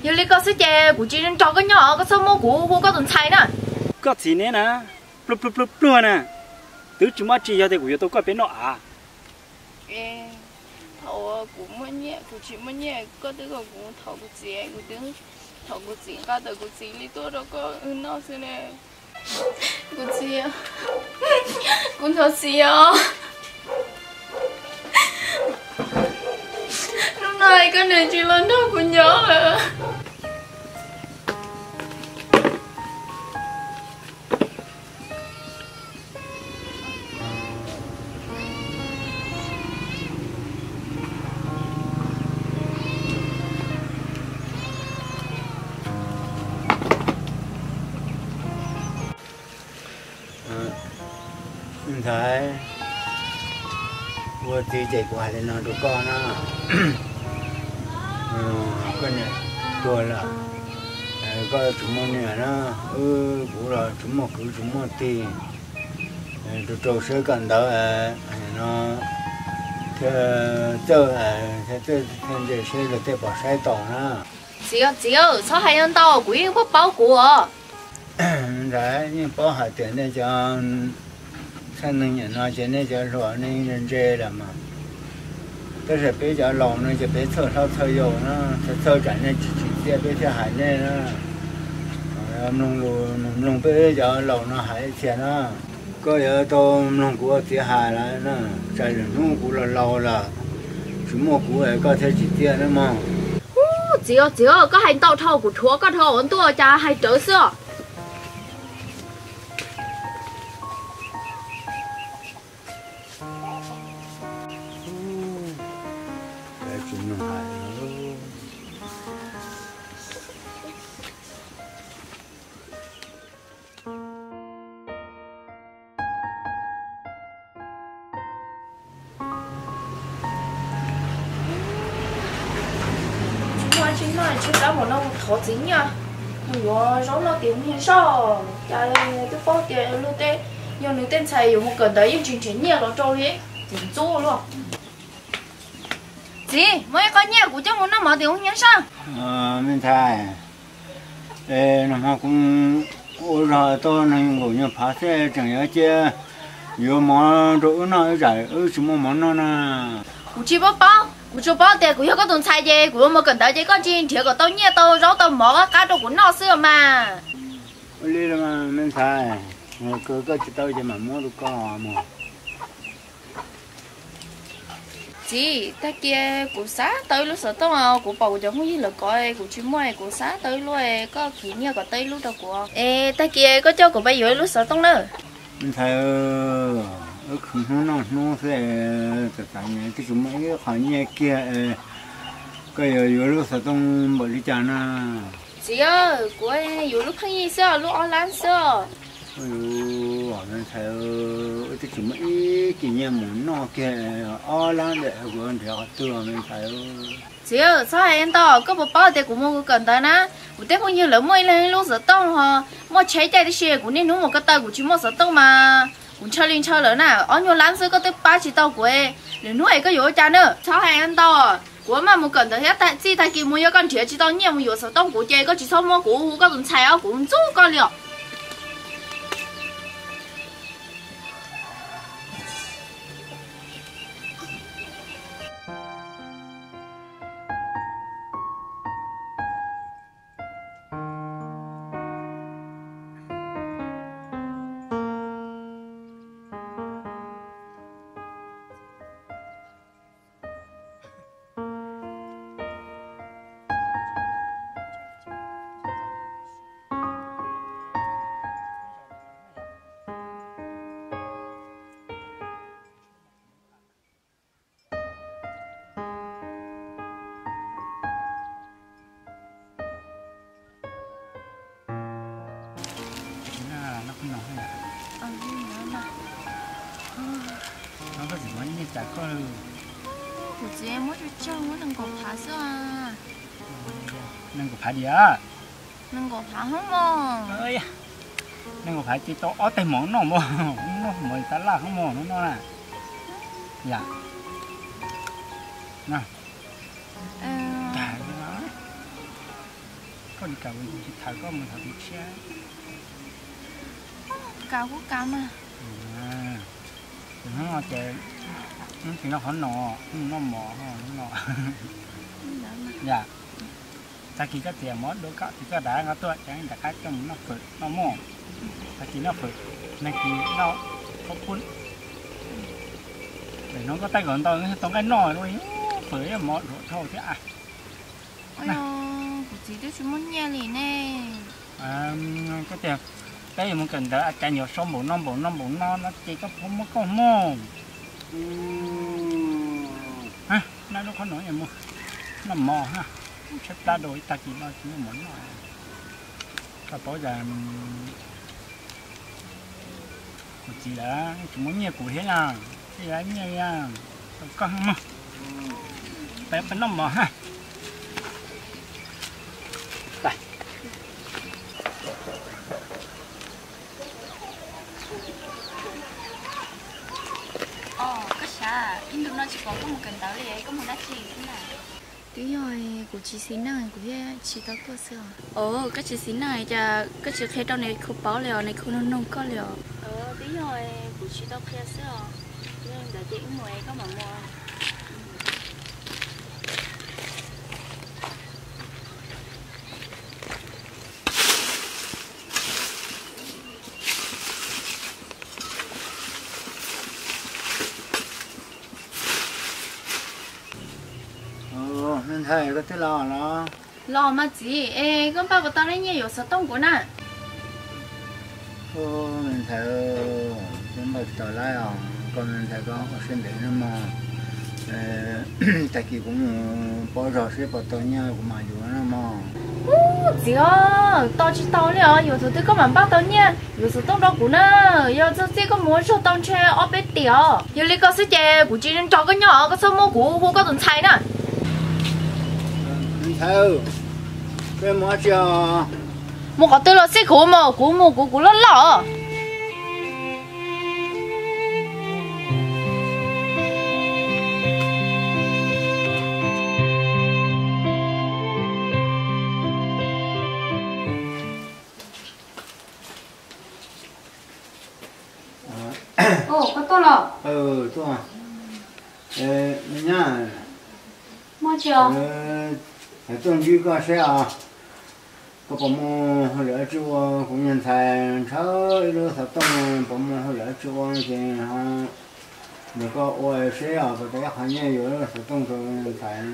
Yog li koj xwb ces kuv tsis nrog koj nyob, koj txhob muab kuv hu koj tus ntxhais na. Koj txiv neb na, pluag pluag pluag pluag na, twb tsis muaj tsi yog tias kuv yuav tau koj peb noj av. Thaum kuv muaj nyiaj, kuv tsis muaj nyiaj koj twb kom kuv thov kuv txiv, kuv twb thov kuv txiv nqa tawm kuv txiv li tuaj rau koj noj xwb ne. Kuv txiv, kuv thov txiv os. Hnub no koj nws tsis los nrog kuv nyob lawm. Ntxhais, ua txiv ces kuv hais li no rau koj na, koj niam tuag lawm, koj tsis muaj niam na, wb kuv los tsis muaj kwv tsis muaj tij, rau rau siab kawm ntawv no thiaj txawj, thiaj txawj thiaj ntse siab rau tej pom saib tau na. Txiv, txiv, txhob hais ntau, kuv yeej paub paub kuv os. Ntxhais, yeej paub hais tias nej cov txheej neeg niam no ces nej cov hluas nej yeej ntse lawm mas, tab sis peb cov laus no ces peb txhawj hlob txhawj yau na, txhawj tsam nej tsis tsim txiaj peb thiaj hais nej na. Mloog lus mloog peb cov laus no hais ib txhia na. Koj yuav tau mloog kuv ua txiv hais lawm na, tsam lwm hnub kuv los laus lawm, tsis muaj kuv es koj thiaj tsim txiaj nawb mog. Txiv, txiv, koj hais ntau dhau kuv dhuav koj dhau ua ntuj, cas hais rawv xwb os. Tsis muaj tsis noj, tshaib plab npaum no mus thov txiv nyiaj mus yuav zaub noj tiav mus nyiag zaj, cas twb paub tias luag tej, yog nws tej ntxhais yuav mus kawm ntawv yeej tsis nrhiav nyiaj los rau li, txiv ntxub luaj. Txiv, muab ib qho nyiaj kuv coj mus noj mov tiav mus nyiag zaj. Me ntxhais, es nag hmo kuv ua zog tau nees nkaum nyuag phav xwb tseem yuav cia yuav mov rau wb noj, wb tsis muaj mov noj na. Kuv tsis paub paub, kuv tsuas paub tias kuv yog koj tus ntxhais ces kuv yuav mus kawm ntawv ces koj tsis nrhiav kom tau nyiaj tau zaub tau mov qab qab rau kuv noj xwb mas. Ua li los me ntxhais, koj tsis tau ces mam muab rau koj mus. Txiv, tag kis kuv xav tau ib lub xov tooj, kuv pom kuv cov phooj ywg lawv kov kuv tsis muaj, kuv xav tau ib lub, koj khwv nyiaj kom tau ib lub rau kuv. Es tag kis koj coj kuv pab yuav ib lub xov tooj na. Me ntxhais, wb khwv hnub noj hnub xwb, txawm txawm twb tsis muaj ib qho nyiaj kiag, koj yuav yuav lub xov tooj npaum li cas na? Txiv, kuv yuav lub pheej yig xwb, lub ob lab xwb. Me ntxhais, wb twb tsis muaj ib kis nyiaj mus noj kiag, ob lab ntawm kuv nrhiav qhov twg me ntxhais? Txiv, txhob hais ntau, koj puas paub tias kuv mus kuv kawm ntawv na, kuv tej phooj ywg lawv muaj ib leeg ib lub xov tooj ho muaj tsheb caij tib si, kuv niaj hnub mus ko taw kuv tsis muaj xov tooj mas kuv ntshaw li ntshaw lawm na, ob nyuag lab xwb koj twb pab tsis tau kuv, lwm hnub es koj yuav ua cas na, txhob hais ntau. Kuv maj mus kawm ntawv thiab txij tag kis mus yog koj nrhiav tsis tau nyiaj mus yuav xov tooj kuv ces koj tsis txhob muab kuv hu koj tus ntxhais os, kuv ntxub koj li os. Koj tsis muab nyiaj tsa koj li. Kuv txiv muab tsawg tsawg, muab nees nkaum phav xwb. Nees nkaum phav diam? Nees nkaum phav hoob mos. Nees nkaum phav ces tau ob teg mov noj mos, noj mov tas laj hoob mos no noj na. Yam. Dag. Koj tsis kam kuv tsis tham koj mus tham tus tshiab. Kam kuv kam mas. Tus hnub no ces hnub tsis noj qhov no, hnub noj mov hnub no. Yam, tag kis koj txiv mov dua koj txiv koj dav nqa tuaj ces rov qab coj mus noj fawm noj mov. Tag kis noj fawm, nag kis noj khaub poob. Hnub koj taij kom ntau tau nqaij noj, fawm mov dhuav dhau thiab. Kuv txiv twb tsis muaj nyiaj li ne. Koj tias peb yuav mus kawm ntawv, cas nyuam sau npaum no npaum no npaum no no ces koj puas muab koj mog. Noj lub qhob noom mus noj mov, tshaib plab rau ib tag kis no tsis muaj mov noj. Koj paub cas kuv txiv lawv tsis muaj nyiaj kuv thiab na, nyiaj tau koj mog. Peb noj mov ha. Koj xav ib ntu no tsis pom koj mus kawm ntawv li, koj mus dab tsi na? Twb yog kuv tsis xis neej kuv thiaj tsis tau tuaj xwb os. Koj tsis xis neej cas koj tsis qhia rau nais khu paub li os, nais khu noog noog koj li os. Twb yog kuv tsis tau qhia xwb os. Yog li ntawd ces wb mus es koj mam mus. Me ntxhais, koj twb los los? Los mas txiv, es koj npaj puas tau lub nyiaj yuav xov tooj kuv na? Me ntxhais, twb npaj tsis tau lawm os, koj me ntxhais koj ua siab ntev nawb mog. Tag kis kuv mus pab zog seb puas tau nyiaj kuv mam yuav nawb mog. Ub, txiv os, tos tsis tau li os, yuav thaum twg koj mam npaj tau nyiaj yuav xov tooj rau kuv na. Yog txog txij koj mus ua zog tau ntshe ob peb tiam os. Yog li koj xwb ces kuv tsis nrog koj nyob os, koj txhob muab kuv hu koj tus ntxhais na. Ntxhais, koj mus dab tsi os? Mus qhov twg los xij kuv mas, kuv mus kuv, kuv loj loj. Koj tuaj los? Tuaj. Me nyab, muaj tsi os? Tuaj ntsib koj seb os. Koj puas muaj hauj lwm dab tsi ua? Kuv niag ntxhais ntshaw ib lub xov tooj, puas muaj hauj lwm dab tsi ua ces ho nrog koj ua seb os, puas tau ib qho nyiaj yuav lub xov tooj rau ntxhais.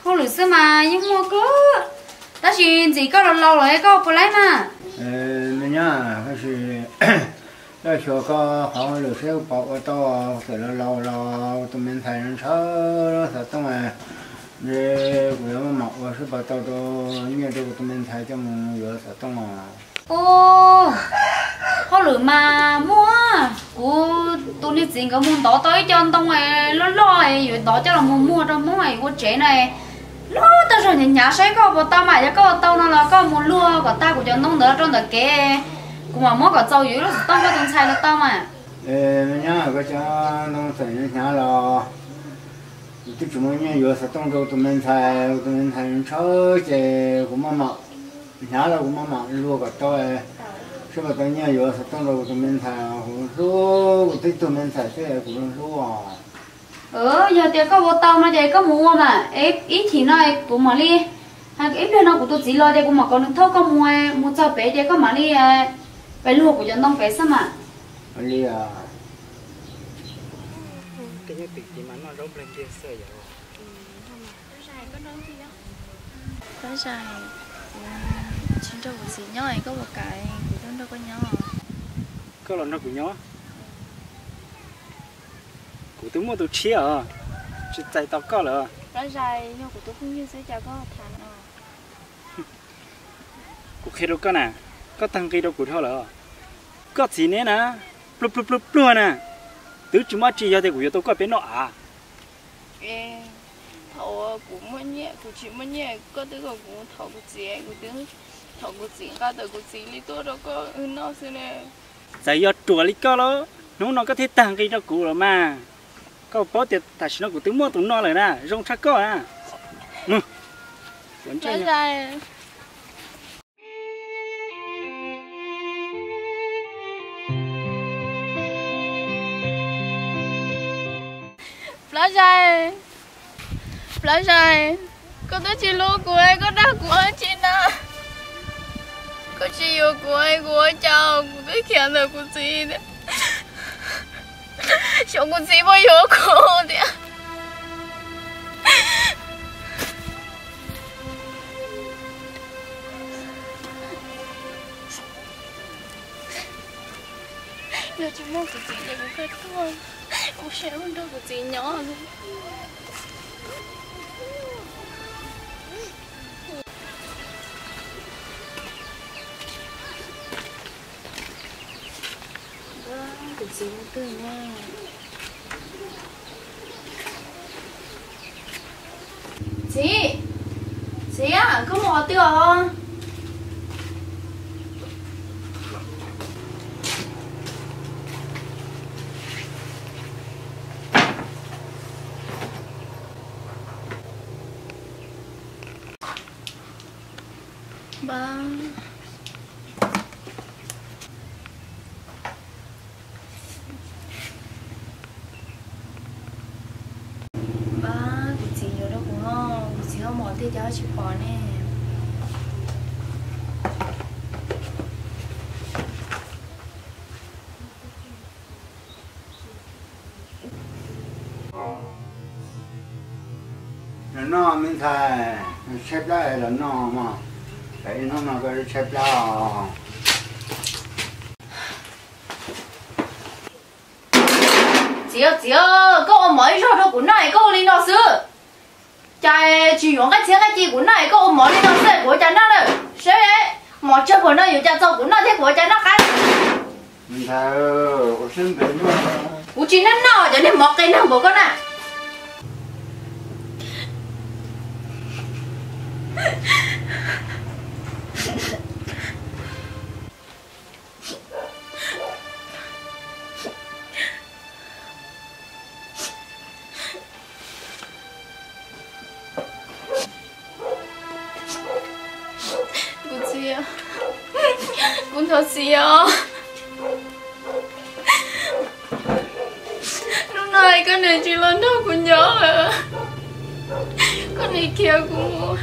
Hauj lwm xwb mas yeej muaj kawg, tab sis ntxim koj los laus lawm koj puas laib mas? Me nyab, tab sis koj xyuas koj qhov hauj lwm seb puas ua tau, txawm los laus los tus me ntxhais ntshaw lub xov tooj, ntshe kuv yuav maj mam ua seb puas tau rau nyiaj rau kuv tus me ntxhais coj mus yuav xov tooj os. Ub, hauj lwm mas muaj, kuv tus niag txiv nkawd mus ntov tau ib co ntoo loj loj yuav ntov coj los mus muag rau Hmoob ua tsev na. Lub tag zog hnyav hnyav saib koj puas tau mas, yog koj ua tau no los koj mus luag kom tag kuv cov ntoo ntawd rau ntawm kev, kuv mam muab kom txaus yuav ib lub xov tooj koj tus ntxhais los tau mas. Me nyab, koj cov ntoo txawm hnyav hnyav los kuv twb tsis muaj nyiaj yuav xov tooj rau tus me ntxhais, tus me ntxhais ntshaw ces kuv maj mam, hnyav los kuv maj mam luag kom tau, seb puas tau nyiaj yuav xov tooj rau kuv tus me ntxhais, kuv hlub kuv tib tug me ntxhais xwb kuv hlub os. Yog tias koj ua tau no ces koj mus ua mas, ib chim no kuv mam li, ib pliag no kuv tus txiv los ces kuv mam kom nws thauj koj mus, mus txog pem ces koj mam li pem luag kuv cov ntoo pem xwb mas. Li Pab Zais, kuv tsis nrog kuv txiv nyob es koj puas kam kuv tuaj nrog koj nyob? Koj los nrog kuv nyob? Kuv twb muaj tus tshiab os, tsis txais tos koj lawm. Pab Zais, yog kuv tus phooj ywg xwb cas koj tham no? Kuv qhia rau koj na, koj tag nqi rau kuv dhau lawm. Koj txiv neb na, pluag pluag pluag pluag na, twb tsis muaj dab tsi yog tias kuv yuav tau koj peb noj av. Thaum kuv muaj nyiaj, kuv tsis muaj nyiaj koj twb kom kuv thov kuv txiv, kuv twb thov kuv txiv nqa tawm kuv txiv li tuaj rau koj noj xwb ne. Txawm yog ruam li koj los hnub no koj thiaj tag nqi rau kuv los mas. Koj paub tias tam sim no kuv twb muaj tus no lawm na, zoo tshaj koj na. Mus. Plab Zais, Plab Zais, Plab Zais, koj twb tsis hlub kuv, koj dag kuv ua tsi na? Koj tsis yuav kuv, kuv ua cas? Kuv twb khiav ntawm kuv txiv tias xyov kuv txiv puas yuav kuv tias. Yog tsis muaj kuv txiv ces kuv kawg tuag, kuv siab mus nrog kuv txiv nyob. Kuv txiv mus twg na? Txiv, txiv, koj mus qhov twg os? Npab, Npab, kuv txiv yuav rau kuv os, kuv txiv ho mus twg cas ho tsis pom ne. Los noj me ntxhais, tshaib plab los noj mog, tsam ib hnub no koj tshaib plab os. Txiv, txiv, koj ua mov ib zaug rau kuv noj es koj ua li no xwb. Cas tsis yuav nqaij txhiab nqaij ci kuv noj es koj ua mov li no xwb kuv ua cas noj lawm? Saib, mov tsawg npaum no yuav cas txaus kuv noj thiab kuv ua cas noj qab? Kuv tsis noj noj cov niag mov qe nag npaum koj na. Kuv txiv, kuv ntxhais txiv os, hnub no koj niam tsis los nrog kuv nyob lawm, koj niam khiav kuv mus.